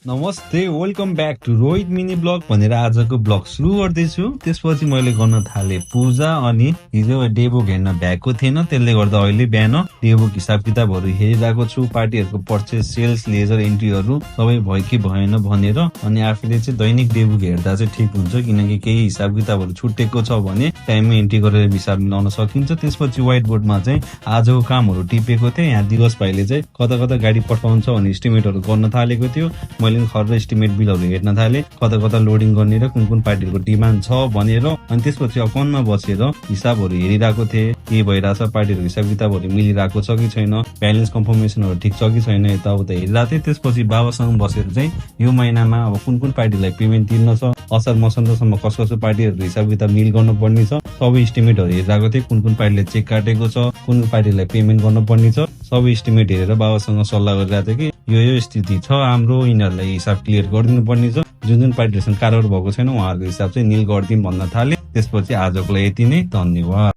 नमस्ते, welcome back to Rohit mini vlog भनेर आजको ब्लग सुरु गर्दैछु। त्यसपछि मैले गर्न थाले पूजा अनि हिजो डेबुक हेर्न भ्याएको थिएन, त्यसले गर्दा अहिले बिहान डेबुक हिसाब किताबहरू हेरिरहेको छु। पार्टीहरूको पर्चेस, सेल्स, लेजर एन्ट्रीहरू सबै भयो कि भएन भनेर। अनि आफूले चाहिँ दैनिक डेबुक हेर्दा चाहिँ ठिक हुन्छ, किनकि केही हिसाब किताबहरू छुटेको छ भने टाइममै एन्ट्री गरेर हिसाब मिलाउन सकिन्छ। त्यसपछि व्हाइट बोर्डमा चाहिँ आजको कामहरू टिपेको थिएँ। यहाँ दिवस भाइले चाहिँ कता कता गाडी पठाउँछ भने एस्टिमेटहरू गर्न थालेको थियो। मैले खर्च एस्टिमेट बिलहरू हेर्न थाले, कता कता लोडिङ गर्ने र कुन कुन पार्टीहरूको डिमान्ड छ भनेर। अनि त्यसपछि अकाउन्टमा बसेर हिसाबहरू हेरिरहेको थिएँ, के भइरहेछ, पार्टीहरूको हिसाब किताबहरू मिलिरहेको छ कि छैन, ब्यालेन्स कन्फर्मेसनहरू ठिक छ कि छैन, यताउता हेरिरहेको थिएँ। त्यसपछि बाबासँग बसेर चाहिँ यो महिनामा अब कुन कुन पार्टीलाई पेमेन्ट तिर्न छ, असार मसन्तसम्म कस कसो पार्टीहरूको हिसाब किताब मिल गर्नुपर्ने छ, सबै एस्टिमेटहरू हेरिरहेको थिएँ। कुन कुन पार्टीले चेक काटेको छ, कुन कुन पार्टीलाई पेमेन्ट गर्नुपर्ने छ, सबै एस्टिमेट हेरेर बाबासँग सल्लाह गरिरहेको थिएँ कि यो स्थिति छ हाम्रो, यिनीहरूलाई हिसाब क्लियर गरिदिनु पर्ने छ, जुन जुन पार्टीसँग कारबार भएको छैन उहाँहरूको हिसाब चाहिँ निल गरिदिउँ भन्न थाले। त्यसपछि आजको लागि यति नै, धन्यवाद।